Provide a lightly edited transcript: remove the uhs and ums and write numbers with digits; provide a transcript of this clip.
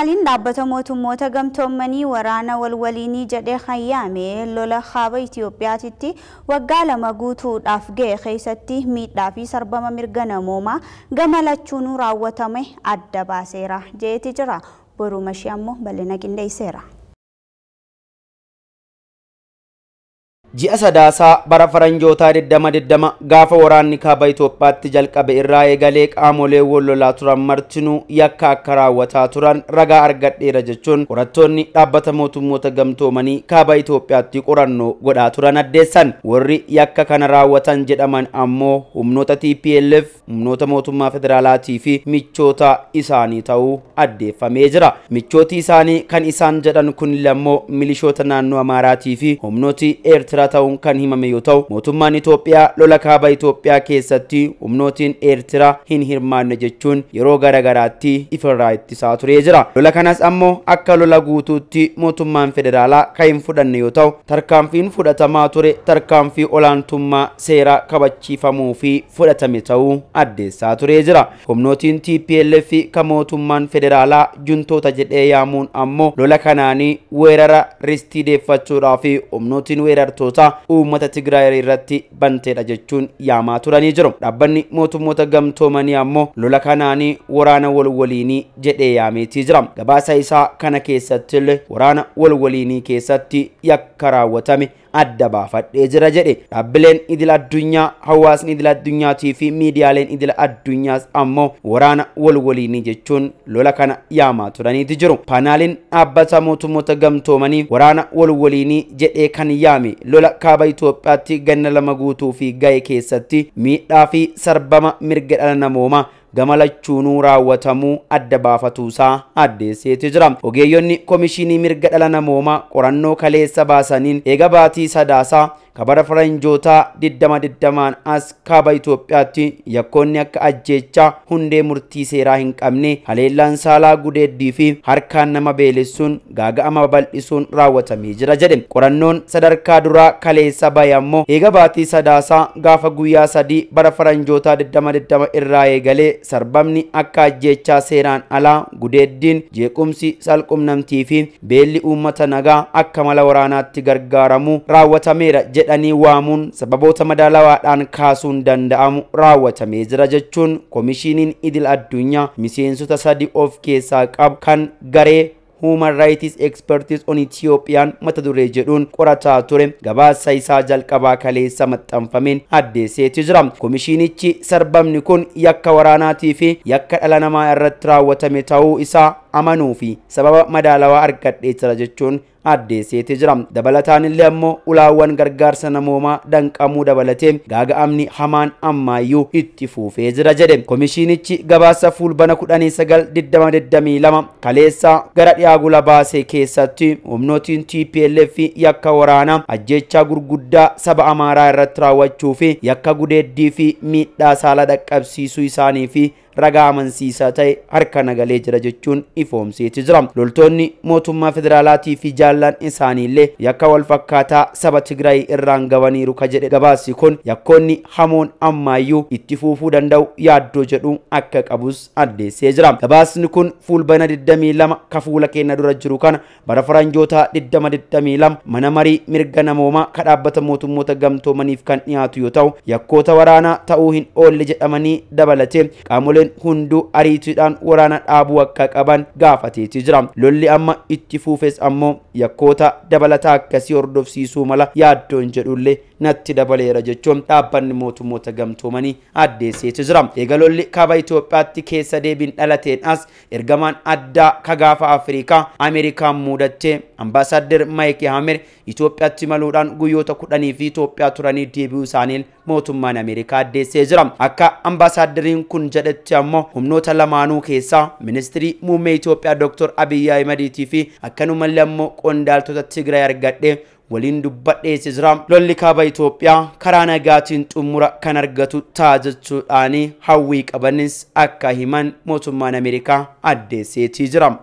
Paanaaliin dhaabbata mootummoota gamtoomanii waraana walwaliinii jedhee hayyaame lola kaaba Itoophiyaatitti waggaa 2 guutuudhaaf ga'e keessatti miidhaa fi sarbama mirga namoomaa gama lachuunuu raawwatame adda baaseera jeeti jira. Boruu mashii ammoo bal'ina qindeesseera. Ji'a sadaasaa bara faranjootaa 2020 gaafa waraanni kaaba Itoophiyaatti jalqabe irraa eegalee qaamolee wal lolaa turan martinuu yakka akka raawwataa turan ragaa argadheera jechuun qorattoonni dhaabbata mootummoota gamtoomanii kaaba Itoophiyaatti qorannoo godhaa turan addeessan. Warri yakka kana raawwatan jedhaman ammoo humnoota TPLF, humnoota mootummaa federaalaatii fi michoota isaanii ta'uu addeeffamee jira. Michooti isaanii kan isaan jedhan kun immoo milishoota naannoo Amaaraatii fi humnooti Eertiraa ta'uun kan himame yoo ta'u, mootummaan Itoophiyaa lola kaaba Itoophiyaa keessatti humnootiin Eertiraa hin hirmaanne jechuun yeroo garagaraatti ifirraa ittisaa turee jira. Lola kanas ammoo akka lola guutuutti mootummaan federaalaa kan hin fudhanne yoo ta'u, tarkaanfiin fudhatamaa ture tarkaanfii olaantummaa seeraa kabachiifamuu fi fudhatame ta'uu addeessaa turee jira. Humnootiin TPLF kan mootummaan federaalaa juntoota jedhee yaamuun ammoo lola kanaanii weerara ristii deeffachuudhaa fi humnootiin weerartoota uummata Tigraay irratti banteedha jechuun yaamaa turanii jiru. Dhaabbanni mootummoota gamtoomanii ammoo lola kanaanii waraana walwaliinii jedhee yaameetii jira. Gabaasa isaa kana keessatti illee waraana walwaliinii keessatti yakka raawwatame adda baafadhee jira jedhe. Dhaabbileen idil addunyaa, hawaasni idil addunyaatii fi miidiyaaleen idil addunyaas ammoo waraana walwaliinii jechuun lola kana yaamaa turaniiti jiru. Paanaaliin dhaabbata mootummoota gamtoomanii waraana walwaliinii jedhee kan yaame lola kaaba Itoophiyaatti ganna 2 guutuu fi ga'e keessatti miidhaa fi sarbama mirga dhala namoomaa gama lachuunuu raawwatamuu adda baafatuusaa addeesseeti jira. Ogeeyyonni komishinii mirga dhala namoomaa qorannoo kaleessa baasaniin eega baatii sadaasaa kabara faranjootaa 2020 as kaaba Itoophiyaatti yakkoonni akka ajjeechaa hundee murtii seeraa hin qabne, haleellaan saalaa gudeeddii fi harkaan nama beelessuun gaaga'ama babal'isuun raawwatamee jira jedhe. Qorannoon sadarkaa duraa kaleessa bahe ammoo eega baatii sadaasaa gaafa guyyaa 3 bara faranjootaa 2020 irraa eegalee sarbamni akka ajjeechaa seeraan alaa, gudeeddiin, jeequmsi salqunnamtii fi beelli uummata nagaa akka mala waraanaatti gargaaramuu raawwatameera jedhanii waamuun sababoota madaalawaadhaan kaasuun danda'amu raawwatamee jira jechuun komishiniin idil addunyaa miseensota 3 of keessaa qabu kan garee Human Rights Experts on Ethiopian mata duree jedhuun qorataa ture gabaasa isaa jalqabaa kaleessa maxxanfameen addeesseeti jira. Komishinichi sarbamni kun yakka waraanaatii fi yakka dhala namaa irratti raawwatame ta'uu isaa amanuu fi sababa madaalawaa argadhee jira jechuun addeesseeti jira. Dabalataan illee ammoo ulaawwan gargaarsa namoomaa danqamuu dabalatee gaaga'amni hamaan ammaayyuu itti fuufee jira jedhe. Komishinichi gabaasa fuulbana 19/2022 kaleessa gara dhiyaa gula baasee keessatti humnootiin TPLF yakka waraanaa ajjeechaa gurguddaa saba Amaaraa irratti raawwachuu fi yakka gudeeddii fi miidhaa saala dhaqqabsiisuu isaanii fi ragaa amansiisaa ta'e harka nagalee jira jechuun ifoomseeti jira. Loltoonni mootummaa federaalaatii fi jaallan isaaniillee yakka wal fakkaataa saba Tigraay irraan gabaniiru ka jedhe gabaasi kun yakkoonni hamoon ammaayyuu itti fuufuu danda'u yaaddoo jedhu akka qabus addeessee jira. Gabaasni kun fuulbana 22 ka fuula keenya dura jiru kana bara faranjoota 2022 mana marii mirga namoomaa ka dhaabbata mootummoota gamtoomaniif kan dhiyaatu yoo ta'u, yakkoota waraanaa ta'uu hin oolle jedhamanii dabalatee qaamoleen hunduu ariitiidhaan waraana dhaabuu akka qaban gaafateeti jira. Lolli amma itti fuufes ammoo yakkoota dabalataa akkasii hordofsiisuu mala yaaddoon jedhullee natti dabaleera jechuun dhaabbanni mootummoota gamtoomanii addeesseeti jira. Eega lolli kaaba Itoophiyaatti keessa deebiin dhalateen as ergamaan addaa ka gaafa Afrikaa Ameerikaan muudattee Ambaasaadder Maayik Hamer Itoophiyaatti maluudhaan guyyoota 10 fi Itoophiyaa turanii deebi'uu isaaniin mootummaan Ameerikaa addeessee jira. Akka ambaasaadderiin kun jedhetti ammoo humnoota lamaanuu keessaa ministirii muummee Itoophiyaa Dr. Abiyyi Ahimadiitii fi akkanumallee ammoo qondaaltota Tigraay argadhee waliin dubbadhee jira. Lolli kaaba Itoophiyaa karaa nagaatiin xumura kan argatu ta'a jechuudhaan hawwii qabanis akka himan mootummaan Ameerikaa addeesseetii jira.